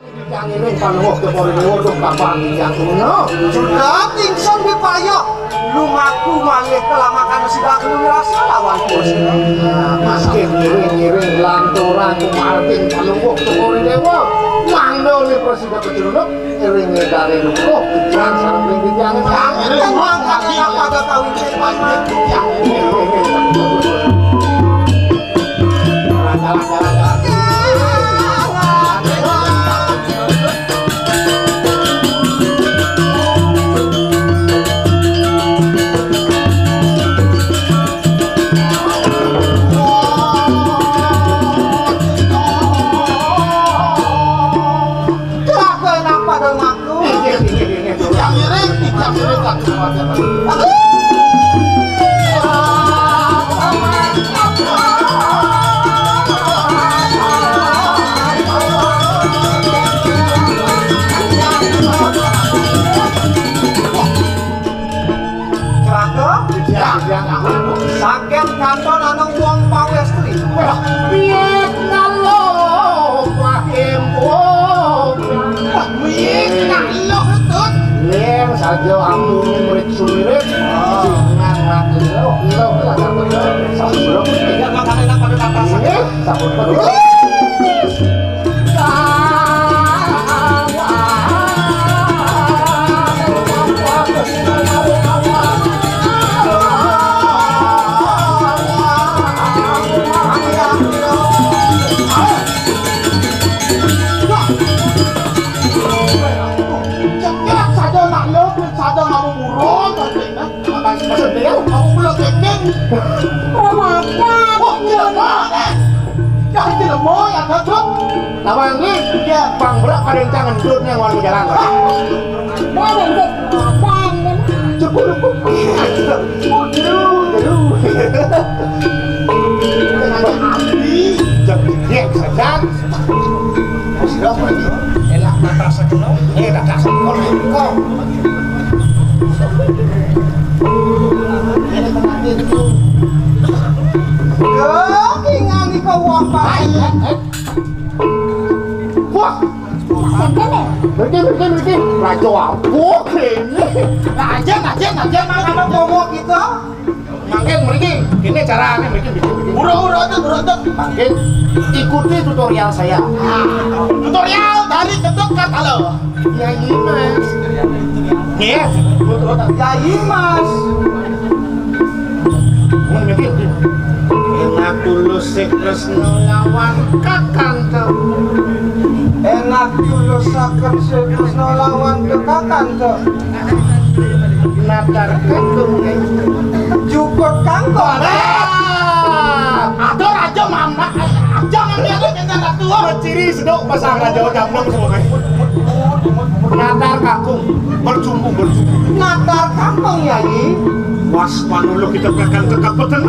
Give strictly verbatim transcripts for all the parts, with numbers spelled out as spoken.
Titiang ngiring panuwuh ka para déwa, duh kapan titiang tuna. Sudah ingsun wipaya lumaku malih kalamakan sida kelu rasa lawan bos. Nah, masih ngiring-ngiring lanturang kumarting panuwuh ka para déwa. Mangda ni prasida pacunduk, ngiring ngedare lukuh, titiang sareng titiang. Titiang mangkat pada kawin. Yang mirip, yang mirip lagi. Celaka? Ya, ya. Saking kanton anu wong pawestri. Wah, piye nalo, Pak Empu? Wah, piye nalo, Tut? Ning saja aku murid sumirid. Jangan mati lo, lo lah satu lo. Sebelum tidak makan enak pada papasan. Ini, sabun. Cepat saja nak lo, saja kamu burung, nanti, nah. Maksud dia, kamu belum kencing. Ramadan. Oh, tidak, Pak. Jangan tidak mau ya, Kak. Apa ini? Iya. Bang, berak pada yang jangan duduknya, mau jalan. Mau, Bang, Bang. Cukup, cukup. Aduh, aduh. Jangan dia saja. Sudah, Pak. Elak mata sekolah. Eh, tak sekolah. Yo, kingan iko wong payu. Wah, mriki, mriki, mriki. Raja apa kene? Raja, raja, raja, mangan apa kita? Mangkin mriki, ini carane mriki, mriki, mriki. Ura, ura, tuh, ura, tuh. Mangkin ikuti tutorial saya. Nah, tutorial dari Ketut Katala. Yayi Mas. Nggih. Yayi Mas. Mun niki, nggih. Enak tulus sik tresno lawan kakanta. Enak tulus saken sik tresno lawan kakanta. Natar kangkung. Jukut kangkung. Ah, atur aja mamak. Aja ngambil aku minta ratu. Ciri sedok pasang raja jamblang semua. Natar kangkung, berjumpu, berjumpu. Natar kangkung, Yayi. Was panuluh kita pegang ke kapeten.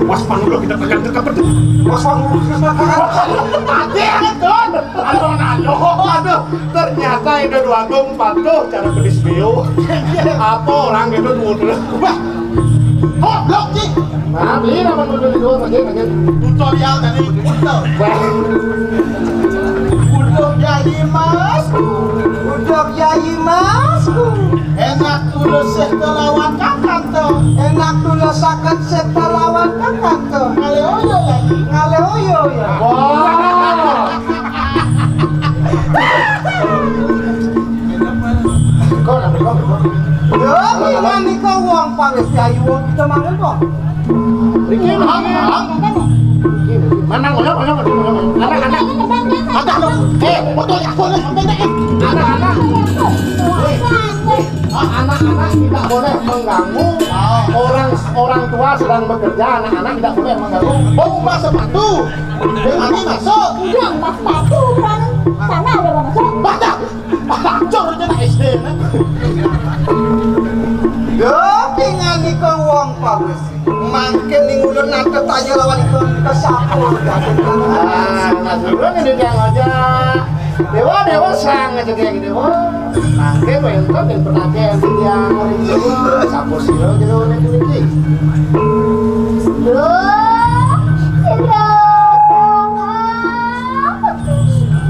Was panuluh kita pegang ke kapeten. Was panuluh kita pegang. Ada, ada, ada. Aduh, aduh, aduh. Ternyata Ida Dwagung patuh cara pedis bio. Apa orang itu dulu? Wah, goblok, Cing. Nah, ini nama dulu di luar lagi, lagi. Tutorial tadi, betul. Wah. Untuk Yayi Mas, untuk Yayi Mas. Enak tulus sih lawan kakak tuh. Enak tulusaken sih lawan kakak tuh. Ngale oyo ya. Ngale oyo ya. Wah. Yo, menika wong pawis ayu wong kita mangan kok. Iki manang, manang, manang, manang. Anak-anak. Ada lo. Eh, betul aku lo sampai deh. Anak-anak. Woi, woi. Ah, anak-anak tidak boleh mengganggu orang, orang tua sedang bekerja, anak-anak tidak boleh mengganggu. Oh, mas sepatu. Dia lagi masuk. Udah, mas sepatu, orang sana ada masuk. Baca. Baca, orang S D, nah. Yo, kingan nika wong pawis. Mangkin ning ulun nate tanya lawan iko, nika sapa? Ah, nah, dulu nih dia aja. Dewa, dewa, sang aja dia gitu. Mangkin wonten ing penaken tiyang ring dewa, sapa sira jero ning mriki? Lho, sira sapa?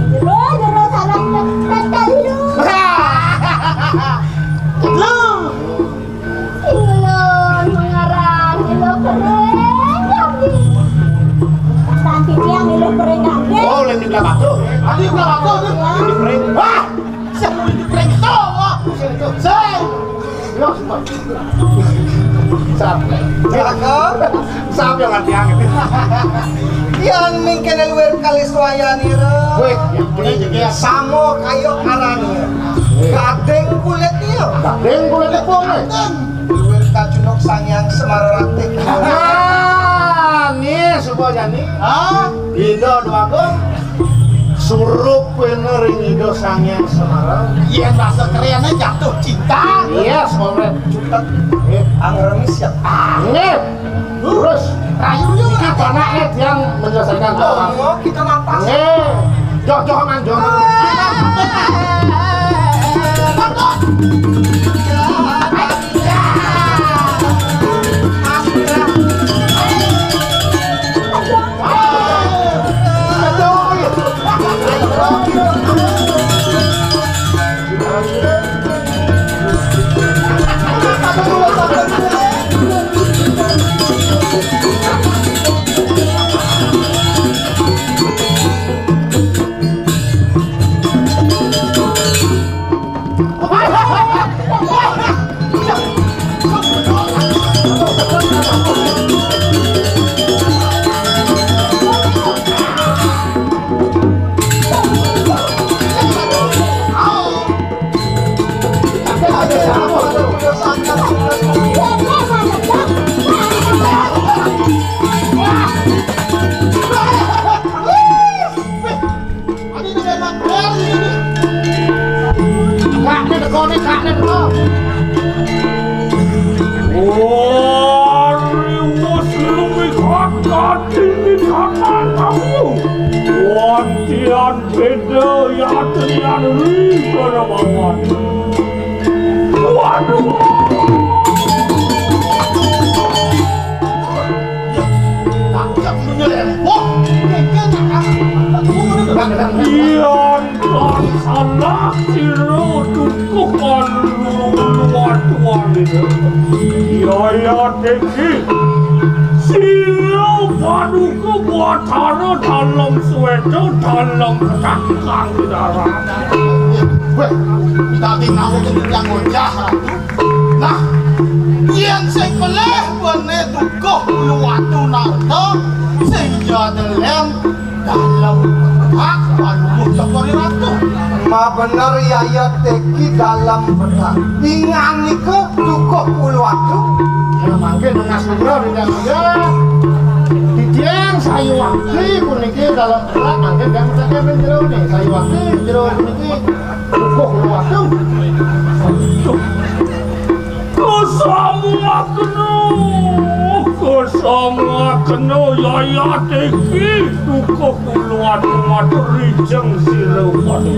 Jero Batu. Adi kula batu tu. Di pring. Wah! Siapa di pring tu? Wah, sing. Yo, siapa? Siapa? Siapa? Siapa yang ngerti angin? Yan mingkene luwir kali swayanira. Weh, ya, ya, ya. Sama kaya arane. Gading kulitnya. Gading kulitnya apa, weh? Luwir kajunuk Sang Hyang Semara Ratih. Ah, nih, supaya nih. Hah? Ida Dwagung surup bener ring Ida Sang Hyang Semara. Yen rasa kerene jatuh cinta. Iya, soalnya. Cutet. Nggih. Angremis ya. Nggih. Terus, rayu ya. Iki anaknya yang menyelesaikan soal. Oh, kita napas. Nggih. Joh, joh, man, joh, man. Kakne teko ne, kakne teko. Wari wis lumikat kati nikaman kamu. Wantian beda yatrian ri karabawan. Waduh. Yan salah sira dukuh anu luwatuan. Yaya Deki, sira paduka batara dalem sweta dalem tangkang darah. Weh, dadi nawa yang ngocah. Nah, yen sing pelih bene dukuh ulu watu narta, sing jadelen dalem hak panuwuh Cokor Ratu. Ma bener Yaya Teki dalem betak. Ingan niku dukuh ulu watu. Ya, mangke nunas nugra ringan aja. Titiang sayu wakti puniki dalem betak, mangke yang betak yang jero nih. Sayu wakti jero puniki. Dukuh ulu watu. Kesamuakena, kesamuakena Yaya Teki dukuh ulu watu matur rijeng sira pada.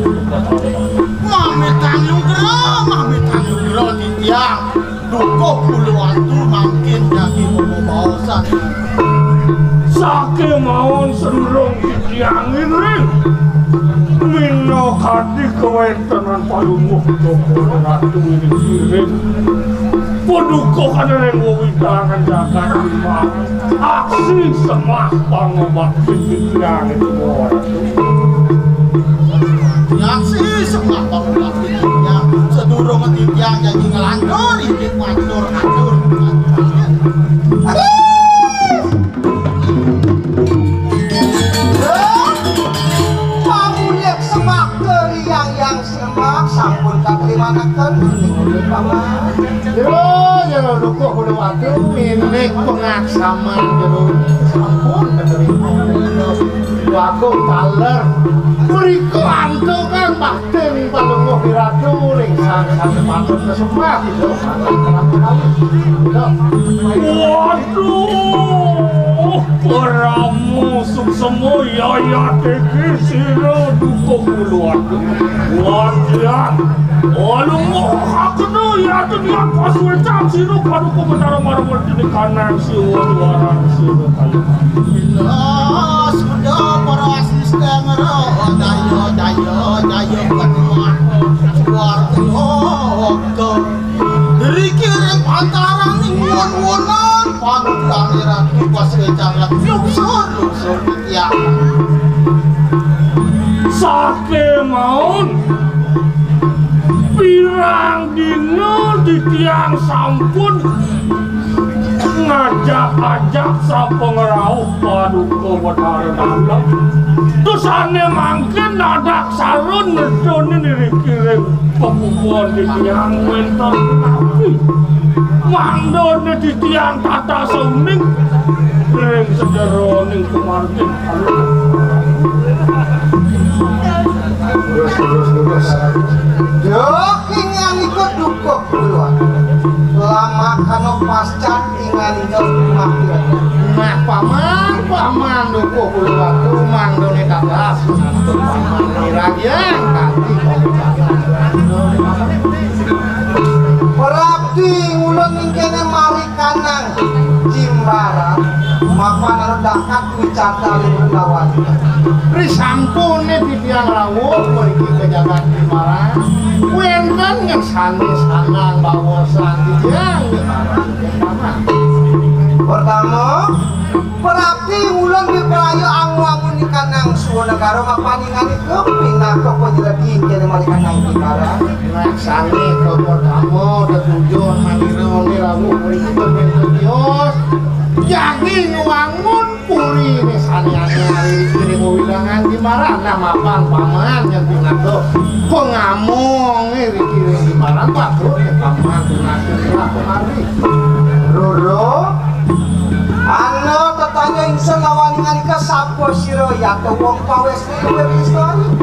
Mamitang nugra, mamitang nugra titiang. Dukuh ulu watu mangkin dadi bebaosan. Saking mawon sedurung titiang ngiring. Minakadi kawentenan panuwuh Cokor Ratu ing ngiring. Paduka kadenen wewidangan jagat limang. Aksi semah pangobakti titiang itu. Aksi semah pangobakti titiang. Sedurung titiang janji ngelantur, inggih matur atur. Pamulih semah keriang yang semah sampun katrimanaken ning Paman. Jero, jero dukuh kudu watu, minik pengaksaman jero sampun katerima. Wagung taler. Mriko antuk kan bakti ning Palungguh Wiratu ring sang sang patut kesembah gitu. Waduh, Pramu suksema Yaya Teki sira dukuh ulu watu. Wajan. Palungguh hakena ya tenian pasuecan sira paduka betara marang wertine kanang siwa duarang sira kaya. Bila sudah para asisten ra, daya, daya, daya, penuh suar keloka. Riki ring pantaran ning won-wonan, panugrahan Ratu pas wecangan lungsur, lungsur titiang. Sakémaon pirang dina titiang sampun ngajak-ajak sapangrauh Paduka Betara Dalem. Terus sané mangkin nadaksara nedonin iriki ring pakuburan titiang wénten napi. Mangdané titiang tatas uning ring sajeroning kumargin. Terus, terus, terus. Duh, ing anika duka kuluan. Lamakana pascan ing anika mati. Nah, paman, paman duka kuluan. Tumang done kalas. Paman iragian tadi. Prapti ulun ing kene mari kanang jimbaran, mapan anu dakat wicata ring Bendawan. Risampune titiang rawuh mriki ka jagat Jimbaran. Wenten ngersane sanang bawosan titiang Jimbaran. Pertama, prapti ulun wipraya angu-angun ikanang Suwanagara mapan ing anika pinaka panyeledi kene mari kanang Jimbaran. Laksane kapertama tetujon manira rawuh mriki benten tios. Jagi nyuwangun puri ne sane anyar ring wewidangan Jimbaran. Nah, mapan paman yen pinaka pangamonge riki ring Jimbaran, patut ne paman pinaka kemari. Roro, ana tetanya ingsun lawan ing anika sapa sira yata wong pawes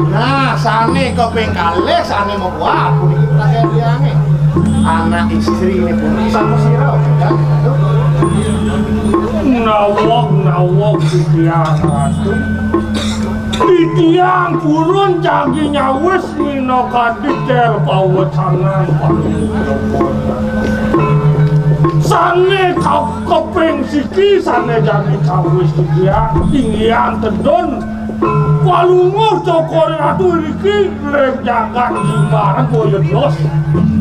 Nah, sane kaping kalih, sane mabuat puniki prakerjane. Anak istrine puniki sapa sira? Nawak, nawak, titiang Ratu. Titiang purun jagi nyawis minakadi tel pawecanan panugrahan. Sane ka-, kaping siki sane jagi nyawis titiang, inggihan tedun Palungguh Cokor Ratu iriki ring jagat Jimbaran boya dos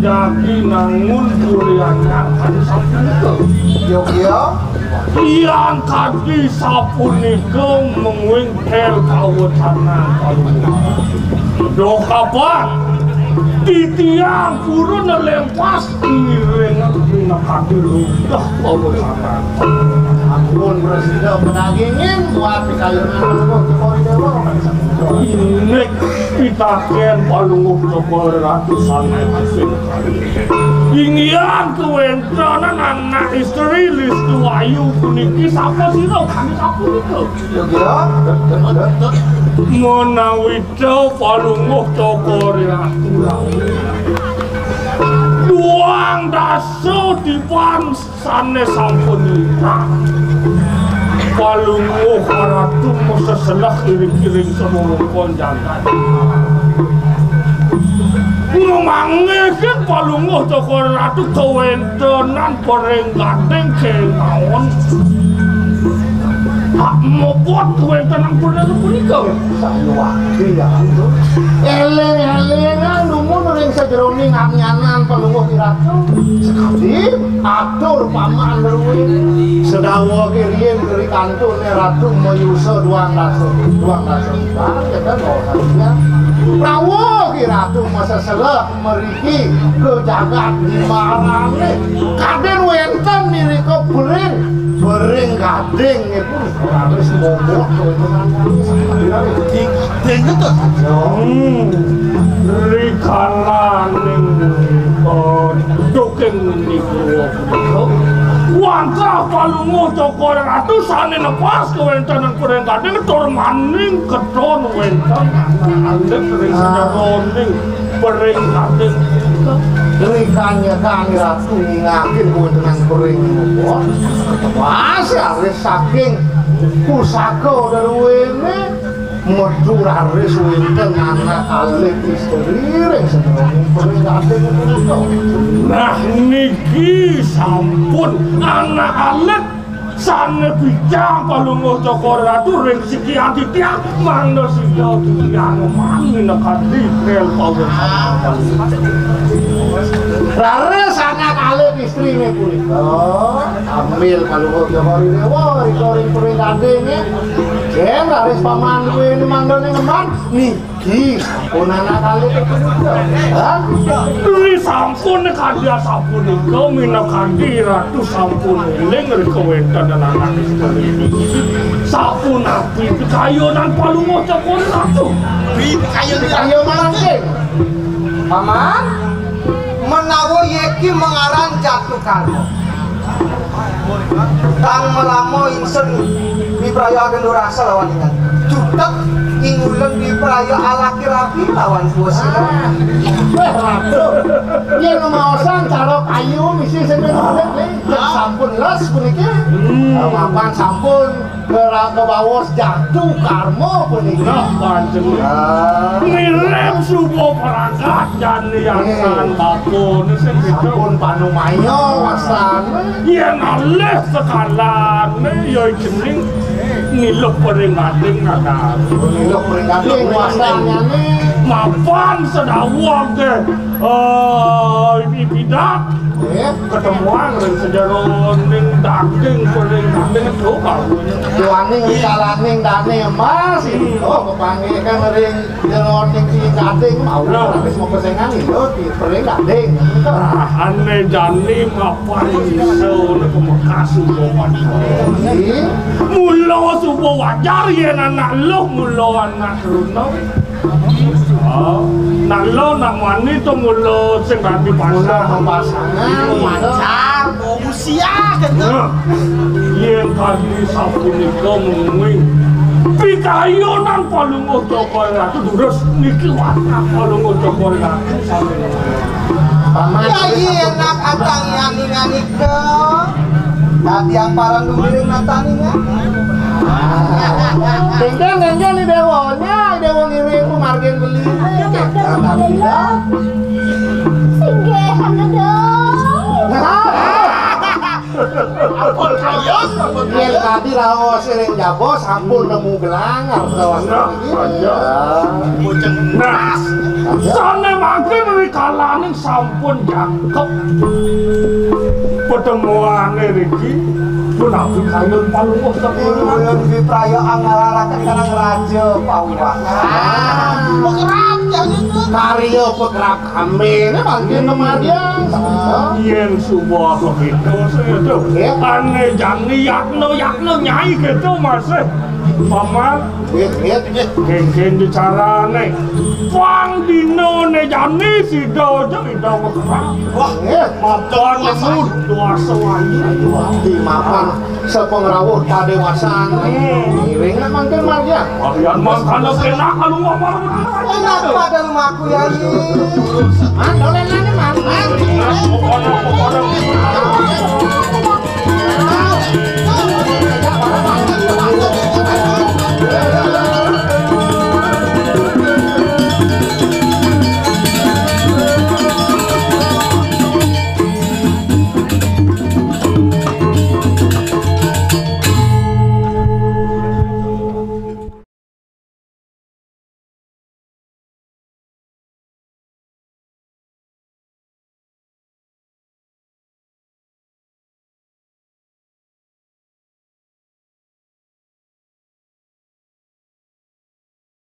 jagi nangun puri anyar kadi sapunika. Yogya. Yan kadi sapunika mungguing tel kawecanan palungguh. Duh kapan titiang purun nelempas Iring pinakadi ludah pawecanan. Ampun prasida padagingin buat pikayunan Palungguh Cokor Dewa. Indik pitaken Palungguh Cokor Ratu sane asing. Inggihan kawentenan anak istri Listu Ayu puniki sapa sira kami sapunika? Menawita Palungguh Cokor Ratu. Duang dasa tiban sane sampun lintang. Palungguh Ratu maseseleh iring-iring semungkon jagat. Ngemanggihin Palungguh Cokor Ratu kawentenan pering gading kemawon. Hak mobot kawentenan pering punika. Saluwakti ya. Eling-elingan dumun ring sajeroning amnyanan Palungguh Ratu. Sakadi atur paman druwin. Sedawake riin ri kantune Ratu mayusa duang dasa, duang dasa. Rawuh Ratu maseseleh mriki ka jagat Jimbarane. Kadin wenten irika bering, bering gading ipun raris momot. Ding-, ding ngetos. Hmm. Rikalaning, eh, duking niku. Wantah Palungguh Cokor Ratu sane nepas kawentenan pering gading tur maning keton wenten anak alit ring sajeroning pering gading. Rikanyekan Ratu nyingakin kawentenan pering mobot. Pas raris saking pusaka druwene metu raris wenten anak alit istri ring sajeroning pering gading punika. Nah, niki sampun anak alit sane picang Palungguh Cokor Ratu ring sikian titiang, mangda sida titiang mani nekadi tel pawecanan. Raris anak alit istrine punika, ambil Palungguh Cokor Dewa, ring pering gadinge. Yen raris paman duwene mangdane ngemban, nih. Ih, sampun anak kali. Hah? Ri sampun kadi sapunika, minakadi Ratu sampun éling ri kawéntenan anak istri. Sapunapi pikayunan Palungguh Cokor Ratu? Pikayunan. Pikayunan, King. Paman, menawa yéki mangaran jatuh karma. Tang malama ingsun bipraya ageng durasa lawan ingan. Jutek ingulun bipraya alaki rabi lawan puas. Ah. Wéh, Ratu. Yén ngemaosan cara kayu misi sing urip, Ling. Yén sampun les puniki. Hmm. Mapan sampun kera-, kebaos jatuh karma puniki. Nah, pancen. Ah. Mirip suba pragat jani asan bakune sing beda. Sampun panumaya wasane. Yén alih sekalane ya jeneng ngiluh pering gading, nah. Ngiluh pering gading wasane. Mapan sedawang ke, eh, ipidak. Nggih. Ketemuan ring sajeroning daging pering gading itu bagus. Duaning kalaning dane emas, oh, kepanggihan ring Jeroning sing gading mau. Nah. Wis mau pesengan lho, di pering gading. Nah, ane jani mapan iso nek mekas suba wajar. Ih. Mula suba wajar yén anak luh, mula anak truna. Ah, nak luh, nak mani to mula sing rabi pasang. Mula pasangan, mula. Wajar. Usia, gitu. Nah, yén kadi sapunika mungguing pikayunan Palungguh Cokor Ratu, durus niki wantah Palungguh Cokor Ratu sami. Paman, ya, iya, enak atang yani nganika. Tadi yang paran dumiring mataninya. Kéngkén, kéngkén, ni déwanya, ni déwa ngiring, margin beli. Kéngkén, Ratu. Singgih, Ratu. Ampun, kalian, ampun, yén kalian. Tadi raos ring jaba sampun nemu gelang, raos. Nah, iya. Bocah keras. Sané mangkin rikalaning sampun jangkep. Pertemuané riki, punapi kayun Palungguh Cokor Ratu? Ulun wipraya angalaraken kanang raja, Pak Uwah. Ah. Pekerap, jangan itu. Karya pekerap. Amin. Mangkin kemarian. Yén suba begitu, sedo. Nggih. Ané jani yatno-yatno nyai gitu masih. Paman. Nggih, nggih, nggih. Kéngkén bicarané. Pang dina né jani sida aja ida mesra. Wah, nggih. Mapan nemu dewasa wayi. Aduh, ati mapan. Sepengrawuh kadéwasan. Ngiring mangkin margian. Margian mangkana kénak kalau ngomong. Enak pada rumahku, Yai. Man, dolenan, Man. Man. Pokoknya, pokoknya.